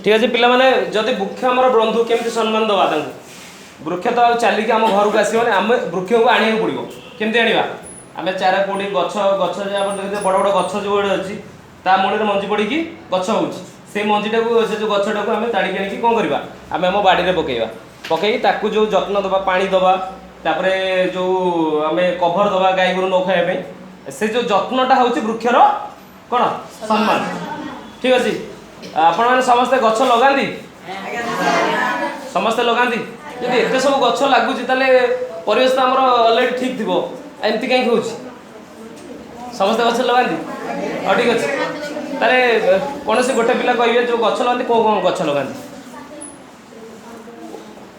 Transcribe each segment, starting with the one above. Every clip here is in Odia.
ଠିକ୍ ଅଛି ପିଲାମାନେ, ଯଦି ବୃକ୍ଷ ଆମର ବନ୍ଧୁ, କେମିତି ସମ୍ମାନ ଦେବା ତାଙ୍କୁ? ବୃକ୍ଷ ତ ଆଉ ଚାଲିକି ଆମ ଘରକୁ ଆସିବନି, ଆମେ ବୃକ୍ଷକୁ ଆଣିବାକୁ ପଡ଼ିବ। କେମିତି ଆଣିବା? ଆମେ ଚାରା କେଉଁଠି ଗଛ ଗଛ ଯେ ଆପଣ ଦେଖିଥିବେ, ବଡ଼ ବଡ଼ ଗଛ ଯେଉଁଗୁଡ଼ା ଅଛି, ତା ମୂଳରେ ମଞ୍ଜି ପଡ଼ିକି ଗଛ ହେଉଛି। ସେଇ ମଞ୍ଜିଟାକୁ, ସେ ଯେଉଁ ଗଛଟାକୁ ଆମେ ତାଡ଼ିକି ଆଣିକି କ'ଣ କରିବା? ଆମେ ଆମ ବାଡ଼ିରେ ପକେଇବା। ପକେଇକି ତାକୁ ଯେଉଁ ଯତ୍ନ ଦେବା, ପାଣି ଦେବା, ତାପରେ ଯେଉଁ ଆମେ କଭର ଦେବା ଗାଈ ଗୋରୁ ନ ଖାଇବା ପାଇଁ, ସେ ଯେଉଁ ଯତ୍ନଟା ହେଉଛି ବୃକ୍ଷର କ'ଣ ସମ୍ମାନ। ଠିକ୍ ଅଛି। ଆପଣମାନେ ସମସ୍ତେ ଗଛ ଲଗାନ୍ତି? ସମସ୍ତେ ଲଗାନ୍ତି? ଯଦି ଏତେ ସବୁ ଗଛ ଲାଗୁଛି, ତାହେଲେ ପରିବେଶ ତ ଆମର ଅଲରେଡ଼ି ଠିକ୍ ଥିବ, ଏମିତି କାହିଁକି ହେଉଛି? ସମସ୍ତେ ଗଛ ଲଗାନ୍ତି? ହଉ, ଠିକ୍ ଅଛି। ତାହେଲେ କୌଣସି ଗୋଟେ ପିଲା କହିବେ, ଯେଉଁ ଗଛ ଲଗାନ୍ତି, କେଉଁ କେଉଁ ଗଛ ଲଗାନ୍ତି?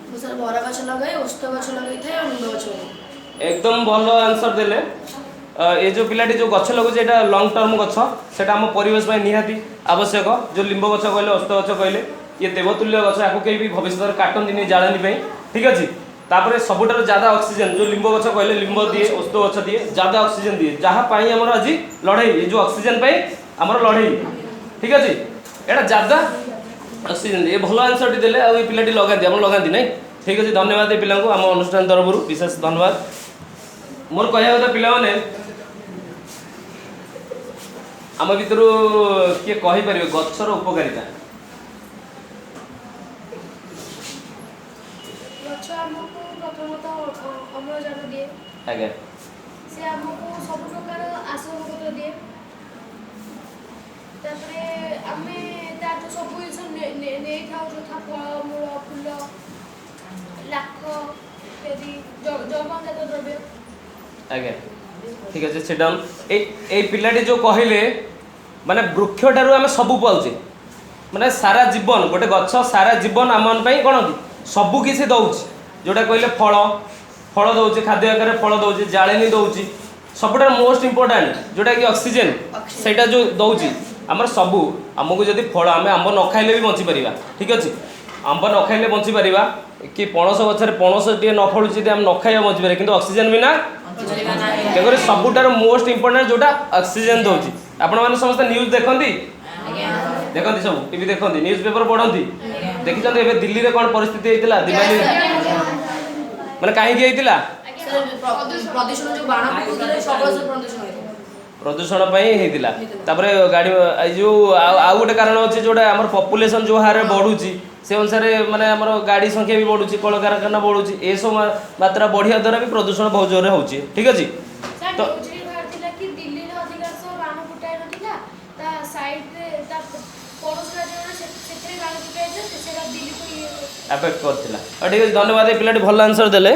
ମୁଁ ସାର୍ ବର ଗଛ ଲଗାଏ, ଓସ୍ତ ଗଛ ଲଗେଇଥାଏ ଆଉ ନିମ୍ବ ଗଛ ଲଗାଏ। ଏକଦମ ଭଲ ଆନ୍ସର ଦେଲେ। ଏ ଯେଉଁ ପିଲାଟି ଯେଉଁ ଗଛ ଲଗାଉଛି, ଏଇଟା ଲଙ୍ଗ ଟର୍ମ ଗଛ, ସେଟା ଆମ ପରିବେଶ ପାଇଁ ନିହାତି ଆବଶ୍ୟକ। ଯେଉଁ ଲିମ୍ବ ଗଛ କହିଲେ, ଓସ୍ତ ଗଛ କହିଲେ, ଇଏ ଦେବତୁଲ୍ୟ ଗଛ, ୟାକୁ କେହି ବି ଭବିଷ୍ୟତରେ କାଟନ୍ତିନି ଜାଳେଣୀ ପାଇଁ। ଠିକ୍ ଅଛି। ତାପରେ ସବୁଠାରୁ ଜାଦା ଅକ୍ସିଜେନ୍, ଯେଉଁ ଲିମ୍ବ ଗଛ କହିଲେ, ଲିମ୍ବ ଦିଏ, ଓସ୍ତ ଗଛ ଦିଏ, ଜାଦା ଅକ୍ସିଜେନ୍ ଦିଏ, ଯାହା ପାଇଁ ଆମର ଆଜି ଲଢ଼େଇ। ଏ ଯେଉଁ ଅକ୍ସିଜେନ୍ ପାଇଁ ଆମର ଲଢ଼େଇ। ଠିକ୍ ଅଛି। ଏଇଟା ଜାଦା ଅକ୍ସିଜେନ୍ ଦିଏ। ଏ ଭଲ ଆନ୍ସରଟି ଦେଲେ। ଆଉ ଏ ପିଲାଟି ଲଗାନ୍ତି, ଆପଣ ଲଗାନ୍ତି ନାଇଁ? ଠିକ୍ ଅଛି, ଧନ୍ୟବାଦ ଏ ପିଲାଙ୍କୁ ଆମ ଅନୁଷ୍ଠାନ ତରଫରୁ ବିଶେଷ ଧନ୍ୟବାଦ। ମୋର କହିବା କଥା ପିଲାମାନେ, ଆମ ଭିତରୁ କିଏ କହିପାରିବେ ଗଛର ଉପକାରିତା? ଗଛ ଆମକୁ ପ୍ରଥମତଃ ଅମ୍ଳଜାନ ଦିଏ। ସେ ଆମକୁ ସବୁ ପ୍ରକାର ଆସବାବପତ୍ର ଦିଏ। ତାପରେ ଆମେ ତାଠୁ ସବୁ ଜିନିଷ ନେଇଥାଉ, ଯଥା ଫଳ, ମୂଳ, ଫୁଲ, ଲାଖ ଇତ୍ୟାଦି ଜଙ୍ଗଲଜାତ ଦ୍ରବ୍ୟ। ଆଜ୍ଞା, ଠିକ୍ ଅଛି, ସିଟ୍ ଡାଉନ୍। ଏଇ ପିଲାଟି ଯେଉଁ କହିଲେ, ମାନେ ବୃକ୍ଷଠାରୁ ଆମେ ସବୁ ପାଉଛେ। ମାନେ ସାରା ଜୀବନ, ଗୋଟେ ଗଛ ସାରା ଜୀବନ ଆମ ପାଇଁ କ'ଣ କି ସବୁ କିଛି ଦେଉଛି। ଯେଉଁଟା କହିଲେ, ଫଳ ଫଳ ଦେଉଛି, ଖାଦ୍ୟ ଆକାରରେ ଫଳ ଦେଉଛି, ଜାଳେଣୀ ଦେଉଛି, ସବୁଠାରୁ ମୋଷ୍ଟ ଇମ୍ପୋର୍ଟାଣ୍ଟ ଯେଉଁଟାକି ଅକ୍ସିଜେନ୍, ସେଇଟା ଯେଉଁ ଦେଉଛି ଆମର ସବୁ ଆମକୁ। ଯଦି ଫଳ, ଆମେ ଆମ୍ବ ନ ଖାଇଲେ ବି ବଞ୍ଚିପାରିବା। ଠିକ୍ ଅଛି। ଆମ୍ବ ନ ଖାଇଲେ ବଞ୍ଚିପାରିବା କି ପଣସ ଗଛରେ ପଣସ ଟିକେ ନ ଫଳୁଛି, ଯଦି ଆମେ ନ ଖାଇବା ବଞ୍ଚିପାରିବା, କିନ୍ତୁ ଅକ୍ସିଜେନ୍ ବିନା? ତେଣୁକରି ସବୁଠାରୁ ମୋଷ୍ଟ ଇମ୍ପୋର୍ଟାଣ୍ଟ ଯେଉଁଟା ଅକ୍ସିଜେନ୍ ଦେଉଛି। ଆପଣମାନେ ସମସ୍ତେ ନ୍ୟୁଜ୍ ଦେଖନ୍ତି? ଦେଖନ୍ତି ସବୁ, ଟିଭି ଦେଖନ୍ତି, ନ୍ୟୁଜ୍ ପେପର ପଢ଼ନ୍ତି? ଦେଖିଛନ୍ତି ଏବେ ଦିଲ୍ଲୀରେ କ'ଣ ପରିସ୍ଥିତି ହେଇଥିଲା ଦିୱାଲି, ମାନେ କାହିଁକି ହେଇଥିଲା? ପ୍ରଦୂଷଣ, ଯୋଉ ବାଣ ଫୁଟୁଥିଲେ, ସବୁବେଳେ ସବୁ ପ୍ରଦୂଷଣ ହେଇଥିଲା। ପ୍ରଦୂଷଣ ପାଇଁ ହେଇଥିଲା। ତାପରେ ଗାଡ଼ି, ଏଇ ଯେଉଁ ଆଉ ଆଉ ଗୋଟେ କାରଣ ଅଛି, ଯେଉଁଟା ଆମର ପପୁଲେସନ୍ ଯେଉଁ ହାରରେ ବଢ଼ୁଛି, ସେ ଅନୁସାରେ ମାନେ ଆମର ଗାଡ଼ି ସଂଖ୍ୟା ବି ବଢ଼ୁଛି, କଳକାରଖାନା ବଢ଼ୁଛି, ଏସବୁ ମାତ୍ରା ବଢ଼ିବା ଦ୍ୱାରା ବି ପ୍ରଦୂଷଣ ବହୁତ ଜୋରରେ ହେଉଛି। ଠିକ୍ ଅଛି। ସାର୍, ତ ନ୍ୟୁଜ୍ରେ ବାହାରିଥିଲା କି ଦିଲ୍ଲୀରେ ଅଧିକାଂଶ ବାଣ ଫୁଟା ହେଇନଥିଲା, ତା ସାଇଡ୍ରେ ତା ପଡ଼ୋଶୀ ରାଜ୍ୟରେ ସେଥିରେ ବାଣ ଫୁଟା ହେଇଥିଲା, ସେଇଟା ଦିଲ୍ଲୀକୁ ଇଏ ଆଫେକ୍ଟ କରିଥିଲା। ଆଉ ଠିକ୍ ଅଛି, ଧନ୍ୟବାଦ। ଏ ପିଲାଟି ଭଲ ଆନ୍ସର ଦେଲେ।